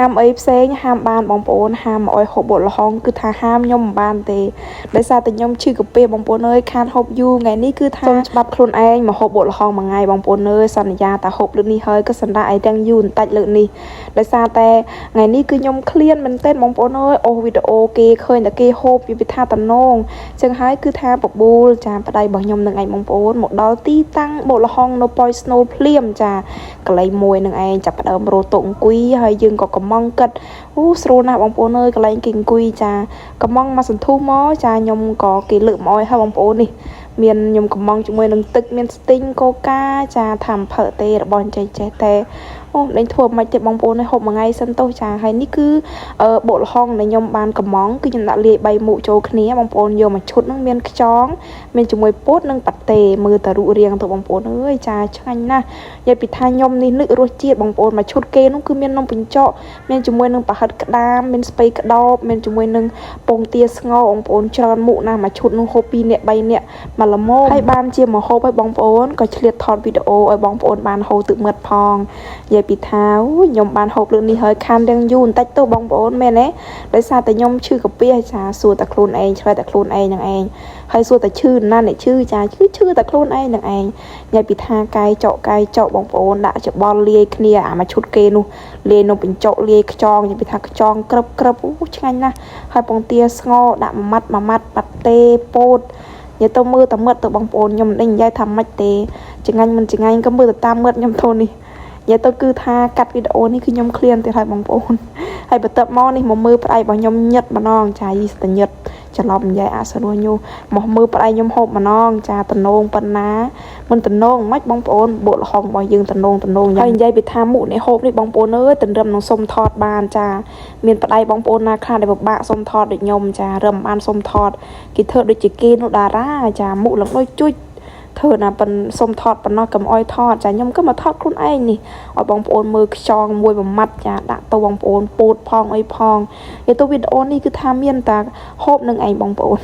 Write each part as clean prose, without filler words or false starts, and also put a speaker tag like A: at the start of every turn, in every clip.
A: ហាមអីផ្សេងហាមបានបងប្អូនហាមមកឲ្យហូបបុកល្ហុងគឺថាហាមខ្ញុំមិនបានទេដោយសារតែខ្ញុំឈឺកាពះបងប្អូនអើយខានហូបយូរថ្ងៃនេះគឺថាសូមច្បាប់ខ្លួនឯងមកហូបបុកល្ហុងមួយថ្ងៃបងប្អូនអើយសន្យាថាហូបលើកនេះហើយក៏សម្រាប់ឲ្យទាំងយូរបន្តិចលើកនេះដោយសារតែថ្ងៃនេះគឺខ្ញុំឃ្លានមែនទែនបងប្អូនអើយអូសវីដេអូគេឃើញតែគេហូបវាថាតំណងចឹងហើយគឺថាបបួលចាប្តីរបស់ខ្ញុំនឹងឯងបងប្អូនមកដល់ទីតាំងបុកល្ហុងនៅប៉យស្នូលភ្លាមចាកន្លែងមួយនឹងឯងចាប់ផ្ដើមរត់តុអង្គុយហើយយើងក៏កំងគិតអូស្រួលណាស់បងប្អូនអើយកន្លែងគេអង្គុយចាកំងមកសន្ធុះមកចាខ្ញុំក៏គេលើកមកឲ្យហើយបងប្អូននេះមានខ្ញុំកំងជាមួយនឹងទឹកមានស្ទីងកូកាចាថាំភើទេរបស់ចេះចេះតែអូដេញធ្វើមិនទេបងប្អូនឲ្យហូបមួយថ្ងៃសិនទៅចាហើយនេះគឺបុកល្ហុងដែលខ្ញុំបានកំងគឺខ្ញុំដាក់លាយ3មុខចូលគ្នាបងប្អូនយកមកឈុតហ្នឹងមានខ្យងមានជាមួយពោតនិងប៉ាតេមើលតែរូបរាងទៅបងប្អូនអើយចាឆ្ងាញ់ណាស់និយាយពីថាខ្ញុំនេះនឹករសជាតិបងប្អូនមកឈុតគេនោះគឺមាននំបញ្ចុកមានជាមួយនឹងប្រហិតក្តាមមានស្ពៃក្តោបមានជាមួយនឹងពងទាស្ងោរបងប្អូនច្រើនមុខណាស់មកឈុតនោះហូប2នាក់3នាក់មកល្មមហើយបានជាមួយហូបឲ្យបងប្អូនក៏ឆ្លៀតថតវីដេអូឲ្យបងប្អូនបានហូរទឹកមាត់ផងនិយាយពីថាខ្ញុំបានហូបលើកនេះហើយខានទាំងយូរបន្តិចទៅបងប្អូនមែនទេដោយសារតែខ្ញុំឈឺកាពះចាសួរតែខ្លួនឯងឆ្លើយតែខ្លួនឯងនឹងឯងហើយសួរតែឈឺណាស់អ្នកឈឺចាឈឺឈឺតែខ្លួនឯងនឹងឯងនិយាយពីថាកាយចកកាយចកបងប្អូនដាក់ច្បល់លាយគ្នាអាមួយឈុតគេនោះលាយនំបញ្ចុកលាយខ្យងនិយាយពីថាខ្យងក្រឹបក្រឹបអូឆ្ងាញ់ណាស់ហើយពងទាស្ងោរដាក់មួយម៉ាត់មួយម៉ាត់ប៉ាតេពោតនិយាយទៅមើលតែមើលទៅបងប្អូនខ្ញុំមិនដឹងនិយាយថាម៉េចទេចងាញ់មិនចងាញ់ក៏មើលទៅតាមមើលខ្ញុំធូននេះនិយាយទៅគឺថាកាត់វីដេអូនេះគឺខ្ញុំឃ្លានទៀតហើយបងប្អូនហើយបន្ទាប់មកនេះមកមើលប្តីរបស់ខ្ញុំញឹតម្ដងចាយស្ទញឹតច្រឡំនិយាយអសរោះញូមកមើលប្តីខ្ញុំហូបម្ដងចាតំណងប៉ុណ្ណាមិនតំណងមិនបងប្អូនបុកល្ហុងរបស់យើងតំណងតំណងហើយនិយាយពីថាមុខនេះហូបនេះបងប្អូនអើយទន្រឹមនឹងសុំថតបានចាមានប្តីបងប្អូនណាខ្លះដែលពិបាកសុំថតដូចខ្ញុំចារឹមបានសុំថតគេធ្វើដូចជាគេនោះតារាចាមុខឡើងដូចជួយធ្វើណាប៉ិនសុំថតប៉ុណ្ណោះកុំអោយថតចាខ្ញុំក៏មកថតខ្លួនឯងនេះឲ្យបងប្អូនមើលខ្យងមួយមួយម៉ាត់ចាដាក់ទៅបងប្អូនពោតផងអីផងនិយាយទៅវីដេអូនេះគឺថាមានតែហូបនឹងឯងបងប្អូន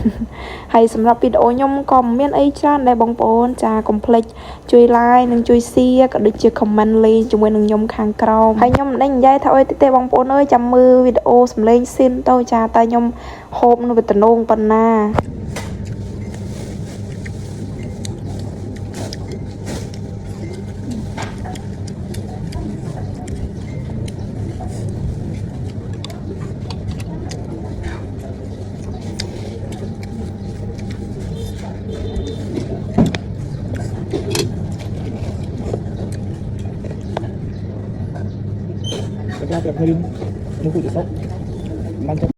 A: ហើយសម្រាប់វីដេអូខ្ញុំក៏មិនមានអីច្រើនដែរបងប្អូនចាកុំភ្លេចជួយ like និងជួយ share ក៏ដូចជា comment លេងជាមួយនឹងខ្ញុំខាងក្រោមហើយខ្ញុំមិនដឹងនិយាយថាអុយទេបងប្អូនអើយចាំមើលវីដេអូសំឡេងស៊ីនទៅចាតែខ្ញុំហូបនៅវាតំណងប៉ុណ្ណា
B: តែប្រាប់គ្នានោះគូจะសុកបាន